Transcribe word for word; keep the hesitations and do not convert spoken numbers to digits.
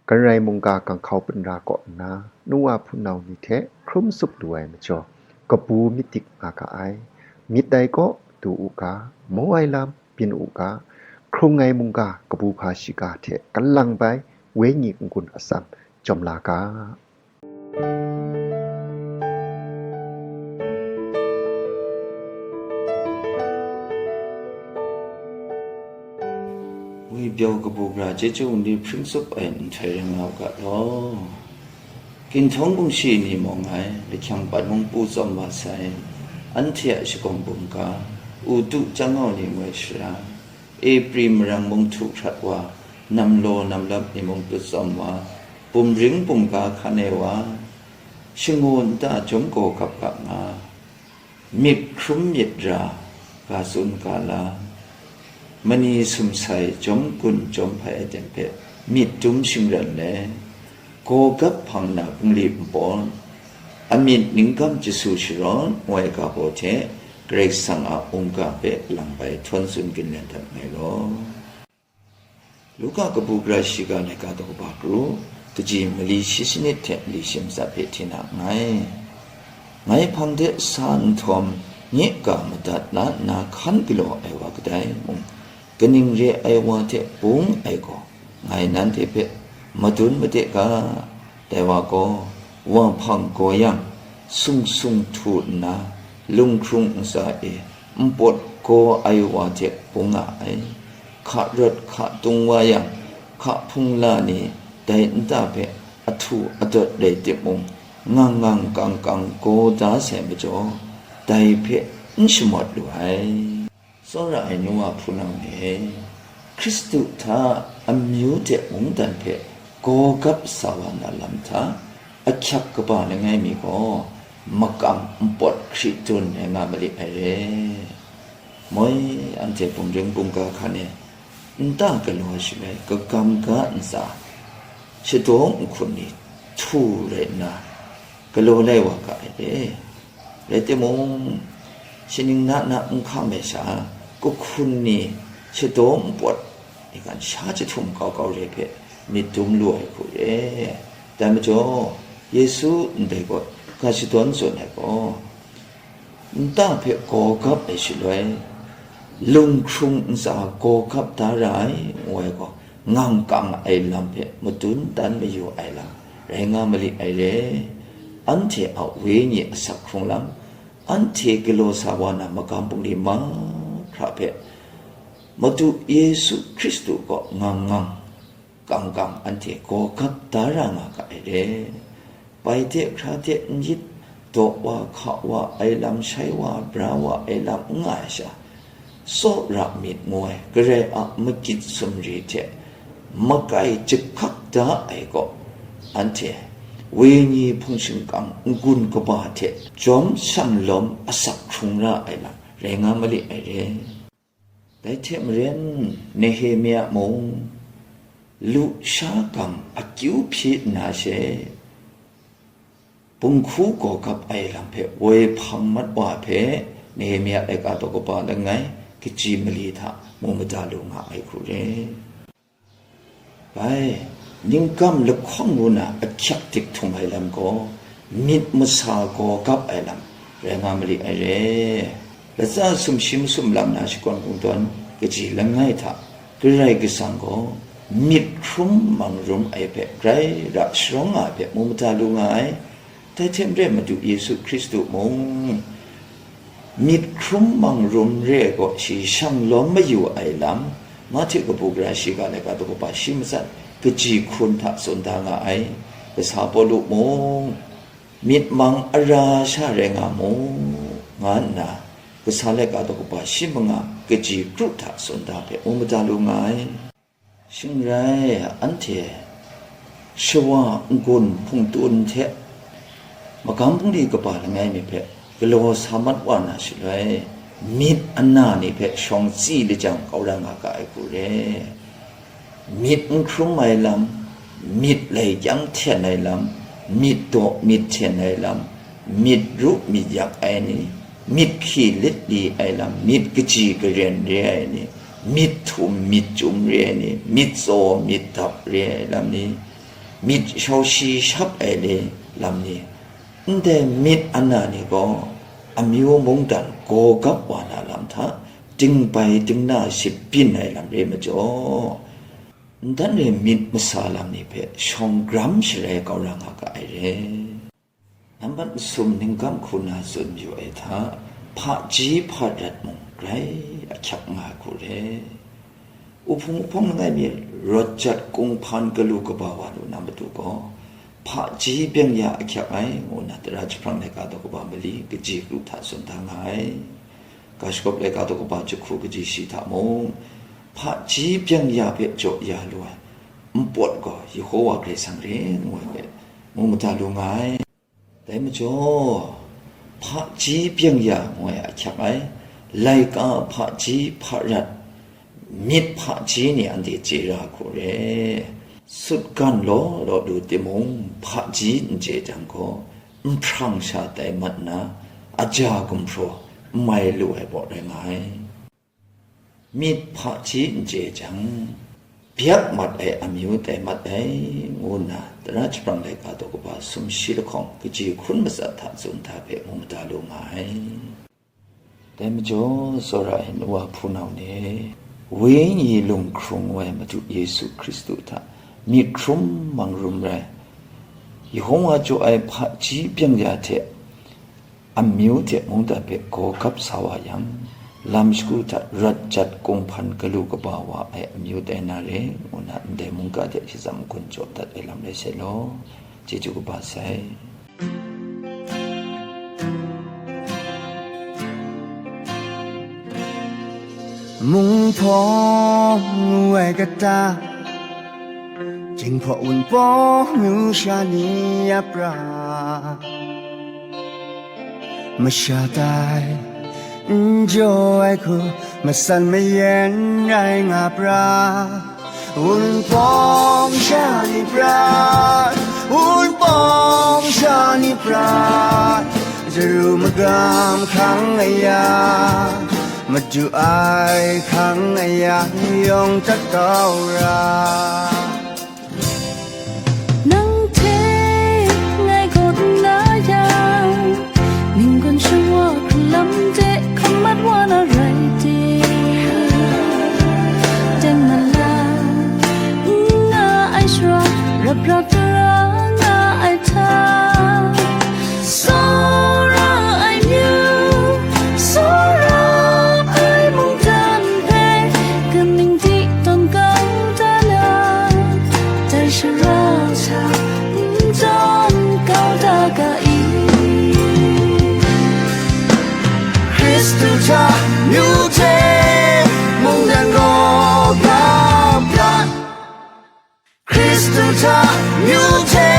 Kan rai mungga ganghkau punra kaw nna, nu wa hpunau ni hte hkrum tsup lu ai majaw, kabu myit dik nga ga ai. Myit dai kaw du u ga, maw ai lam byin u ga, hkrung ai mungga kabu hpa shiga hte kan lang bai, wenyi n-gun atsam jawm la ga. Ngwi byaw kabu gara chyeju nli hpring tsup ai nhtoi rai nga u ga law. Ginhtawng gumshi ni mawng ai, lahkyang pat mung pu tsawm wa sai, anhte a shagawng bum ga, u tu chyang au ni ngoi shara, Epri marang mung htu hkrat wa, namlaw namlap ni mung tu tsawm wa, bumring bumga hkan e wa, shangu nta jawm gaw gap gap nga, myit hkrum myit ra, ga tsun ga la, mani sumsai jawm gun jawm hpai ai ten hpe myit dum shingran le, gaw gap hpang na bungli npawt, amyit ningkam chyasu sharawt ngoi ga baw hte Karai Kasang a mungga hpe lang bai htawn tsun ginlen dat ngai law. Luka kabu gara shiga laika daw kaba kru, kaji mali shi sanit hte mali shi matsat hpe hti na nngai. Ngai hpang de sa nhtawm, nye ga madat la nna hkan galaw ai wa kadai mung, kaning re ai wa hte bung ai gaw, ngai nanhte hpe madun made ga. Dai wa gaw, wa hpang gaw yang, sung sung htu nna, lunghkrung ntsa e npawt gaw ai wa hte bung nga ai. Hka rawt hka tung wa yang, hka hpung la ni dai nta hpe ahtu adawt rai timung, ngang ngang kang kang gaw da sai majaw, dai hpe n shamawt lu ai. Tsawra ai nu wa hpunau ni e, Hkristu hta amyu de mungdan hpe gaw gap sa wa na lam hta, ahkyak kaba langai mi gaw, makam npawt hkri dun ai nga mali ai re. Moi, anhte bumring bungga hkan e, nta galaw shaloi kagam ga ntsa, shadaw nhkun ni htu rai nna, galaw lai wa ga ai re. Rai timung, shaning na na n hkam ai sha, kahkun ni shadaw npawt, i kan sha jahtum kau kau re hpe myit dum lu ai hku re. Dai majaw, Yesu ndai gaw ga shadawn tsun ai gaw, nta hpe gaw gap ai shaloi, lunghkrung ntsa gaw gap da ra ai, ngu ai gaw, ngang kang ai lam hpe madun dan mayu ai lam rai nga mali ai re. Anhte a wenyi asak hkrung lam, anhte galaw sa wa na magam bungli mahkra hpe, Madu Yesu Hkristu gaw ngang ngang kang kang anhte gaw gap da ra nga ga ai re. Bai de hkra de n yit, daw wa hka wa ai lam, shai wa bra wa ai lam n nga ai sha, tsawra myit ngu ai Karai a magit sumri hte makai jahkak da ai gaw, anhte wenyi hpung shingkang n-gun kaba hte jawm shanglawm asak hkrung ra ai lam rai nga mali ai re. Dai hte maren, Nehemia mung, lusha gang akyu hpyi nna she, bunghku gaw gap ai lam hpe woi hpang mat wa hpe, Nehemia laika daw kaba langai, kaji mali hta mu mada lu nga ai hku re. Bai, ningkam lahkawng ngu na ahkyak dik htum ai lam gaw, myit masa gaw gap ai lam rai nga mali ai re. Latsa sumshi masum lam na shakawn kungdawn kaji langai hta, Karai Kasang gaw myit hkrum mang rum ai hpe grai ra sharawng nga ai hpe mu mada lu nga ai. Dai hte maren Madu Yesu Hkristu mung, myit hkrum mang rum re ai gaw shi shang lawm mayu ai lam, Mahte kabu gara shiga laika daw kaba shi matsat kaji hkun hta tsun da nga ai. Kasa Pawlu mung, myit mang ara sha rai nga mu, nga nna, kasa laika daw kaba shi manga kaji kru hta tsun da hpe mu mada lu nga ai. Shing rai, anhte shawa n-gun hpungtun hte magam bungli kaba langai mi hpe galaw sa mat wa na shaloi, myit ana ni hpe shawng tsi lajang kau ra nga ga ai hku re. Myit n hkrum ai lam, myit lai kyang hten ai lam, myit daw myit hten ai lam, myit ru myit yak ai ni, myit hki lit li ai lam, myit kaji karen re ai ni, myit htum myit chyum re ai ni, myit tsaw myit dap re ai lam ni, myit shau shi shap ai le lam ni, ndai myit ana ni gaw amyu mungdan gaw gap wa na lam hta, dingbai dingna ship byin ai lam re majaw, ntan re myit masa lam ni hpe shawng gram sharai kau ra nga ga ai re. Nambat masum ninggam hku na tsun mayu ai hta, hpaji hparat mung grai ahkyak nga ai hku re. Uhpung uhpawng langai mi rawt jat kunghpan galu kaba wa lu na matu gaw, hpaji byeng ya ahkyak ai, ngu nna tara jahprang laika daw kaba mali kaji kru hta tsun da nga ai. Ga shagawp laika daw kaba jahku kaji shi hta mung, hpaji byeng ya hpe jaw ya lu ai npawt gaw Yehova Karai Kasang re ngu ai hpe mu mada lu nga ai. Dai majaw, hpaji byeng ya ngu ai ahkyak ai, laika hpaji hparat, myit hpaji ni anhte chye ra hku re. Sutgan law law lu timung, hpaji n chye jang gaw, nhprang sha tai mat nna, aja gumhpraw n mai lu ai baw rai nga ai. Myit hpaji n chye jang, byak mat ai amyu tai mat ai, ngu nna tara jahprang laika daw kaba sumshi lahkawng kaji hkun matsat hta tsun hta hpe mu mada lu nga ai. Dai majaw, tsawra ai nu wa hpunau ni, Wenyi lung hkrung ai Madu Yesu Hkristu hta myit hkrum mang rum rai, Yehova jaw ai hpaji byeng ya hte, amyu hte mungdan hpe gaw gap sa wa yang, lam shagu hta rat jat kunghpan galu kaba wa ai amyu tai na re, ngu nna ndai mungga hte shadawn gun jaw dat ai lam rai sai law, chyeju kaba sai. Mung hpawng ngu ai kata, Jinghpaw wunpawng nu sha ni a pra, masha tai n jaw ai hku, matsan mayen rai nga pra. Wunpawng sha ni pra, wunpawng sha ni pra, jaru magam hkang aya, madu ai hkang aya, yawng tat kau ra. Nang hte ngai gaw n na yang, ninggun shang wa hkrun lam de hkamat wa na rai de. Teng na la, n nga ai shara, rap rap tara nga ai hta, tsawra ai myu, tsawra ai mungdan hpe, kaning di tawn kau da na, dai shara hta n tawn kau da ga i? Hkristu hta myu hte mungdan gaw gap gat, Hkristu hta myu hte